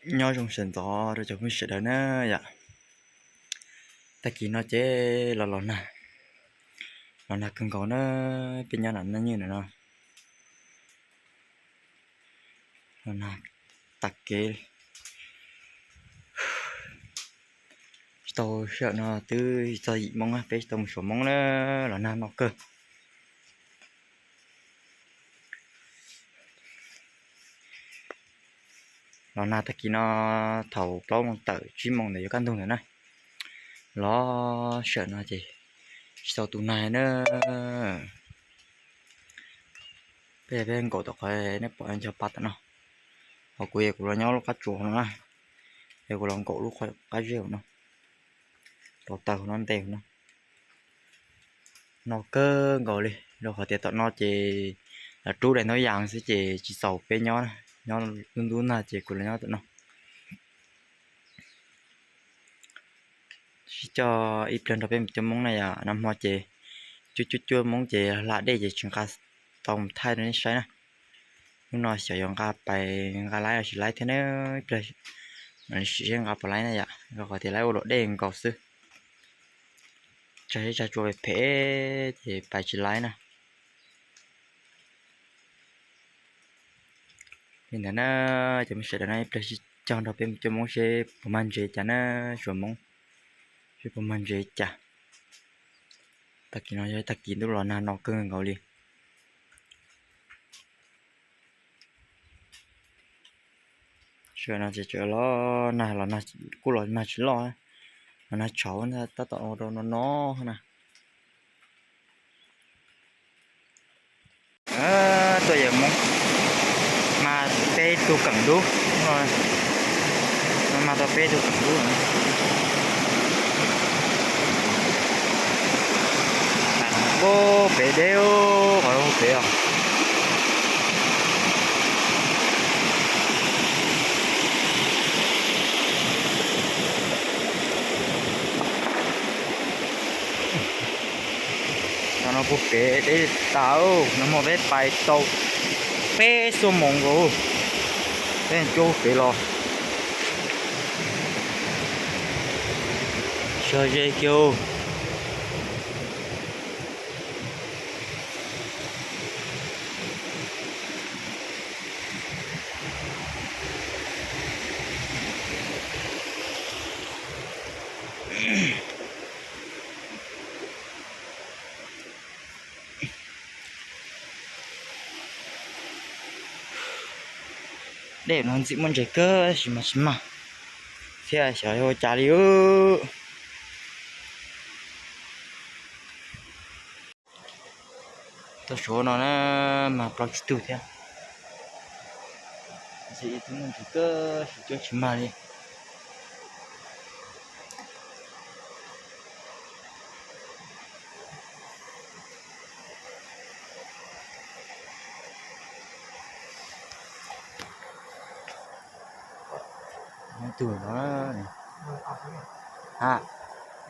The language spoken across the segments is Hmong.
Nyob zoo sawv ntxov rau cov phooj ywg sawv daws na yom. Tag kis no ces los los nag, los nag kawg nkaus na, peb nyob nram Naj Nyuj no. Los nag tas kev. Tsis tau, sij hawm no twb txog yim moo na, peb tsis tau mus xyuas Hmoob na, los nag no kawg. Los nag tag kis no thaum plaub moo tawm tsib moo ntawd yuav kaj ntug ntawd na. Los sij hawm no ces tsis tau tu nag na. Peb, peb nkaum tom qhov nej pom ncho pa tom no, ho kuv yog kuv los nyob lub qab tsuas no na, yog kuv los nkaum lub qab zeb no, rau taw no nte no. No kawg nkaus li, rau qhov tias tom no ces lawv rub daim ntaub yas xwb ces tsis txaus peb nyob, nyob ntub ntub nag ces kuv los nyob tom no. Sib coj ib pliag nrog peb mus cuab Hmoob na yom. Nag hmo ces cuab cuab cuab Hmoob ces hla dej ces tsis nqa tau mus thaij rau nej saib na. Hnub no xyov yuav nqa pais, nqa laib los tsis laib thiab na. Ib pliag mam li sim seb nqa puas laib na yom, rau qhov tias laib ua luam dej nkaus xwb. Tsag zeb tsag tsua phem phem ces pais tsis laib na. Li ntawd na, cov me sawv daws na, ib pliag sib coj nrog peb mus cuab Hmoob seb puas mag ntses cas na, xyuas Hmoob seb puas mag ntses cas. Tag kis no yog tag kis ntuj los nag no kawg nkaus li. Sij hawm no ces tseem los nag, los nag kuj los nag tsis loj, los nag tshauv tab tom rau no no na. Tuaj yawm Hmoob, mag peb tug keem dub, mag tau peb tug keem dub. Ub, pem deb, qhov pem os. Tam no puag pem deb tas, nag hmo peb pais tau peb xuab moos nkaus, peb cuab puag pem los. Sawv ze kiag. Dej no ntxim muaj ntses kawg, tab sis mas tsis mag thiab, xyov yog ua cas li. Tau suav no na, mag plaub tsib tug thiab. Ntxim tus muaj ntses kawg, tab sis cuab tsis mag li. Tus no, a,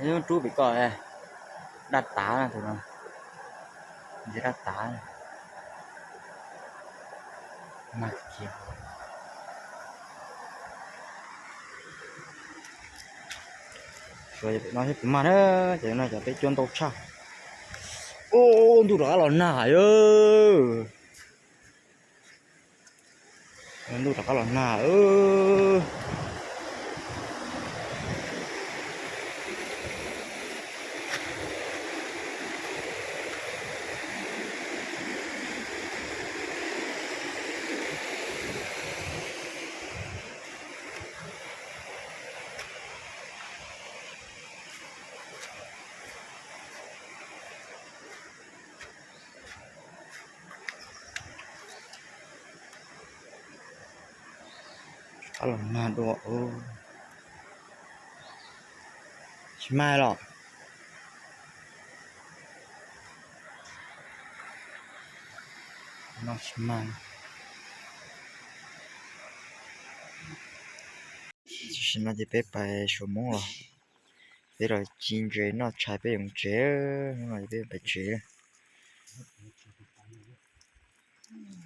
rub pem ko, daj tav tus no, ntses daj tav. Mag kiag. Suav pem no thiab puas mag na, ces no cov peb cuab ntau tshaj. Ub, ntuj rov qab los nag yog. Ntuj rov qab los nag. Rov qab los nag dua. Tsis mag los. No tsis mag. Tam sim no ces peb pais xyuas Hmoob los, peb los ci ntses noj tshais peb yuav mus tsev, hnub no ces peb pais tsev.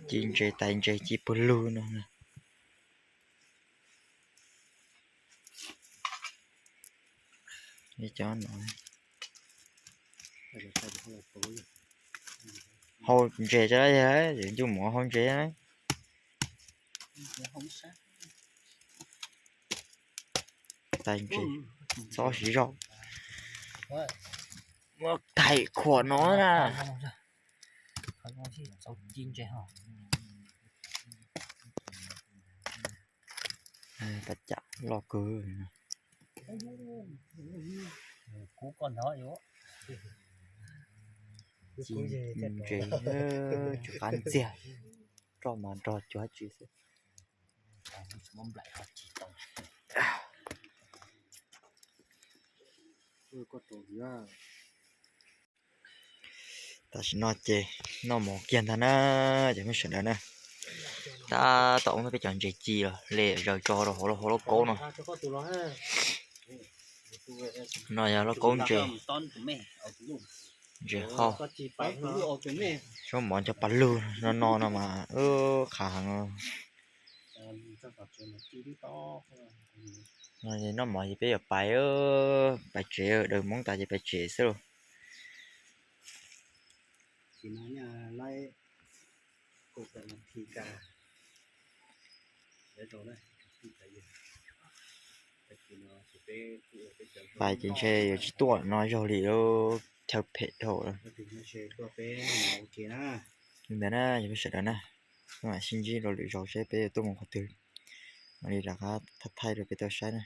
Ci ntses tais ntses ci puag lug no. Cov no hau ntses tso, ncuj mov hau ntses. Tais ntses, txhob siv zog. Muab thaij khuam no na. Pas cam loj kawg. Ci ntses, tsw qab ntxiag, roj mas nrog cuag tsi xwb. Tam sim no ces noj mov kiag ntag na, cov phooj ywg sawv daws na. Tab tom ua peb cov ntses ci los li zaws tso rau hauv lauj kaub no. No yog lauj kaub ntses, ntses hau. Zaub mov cov pas lug no no no mas wb qhav heev. No noj mov ces peb yuav pais, pais tsev, daws Hmoob tas ces pais tsev xwb lauj. Pais ces ntshe yuav tsis tuaj no zaug li, chaw phem dhau lawm. Li ntawd na, yog peb sawv daws na, mam sib ntsib rau lwm zaus seb peb yuav tuaj mus qhov twg, mam li rov qab thaij rau peb tau saib na.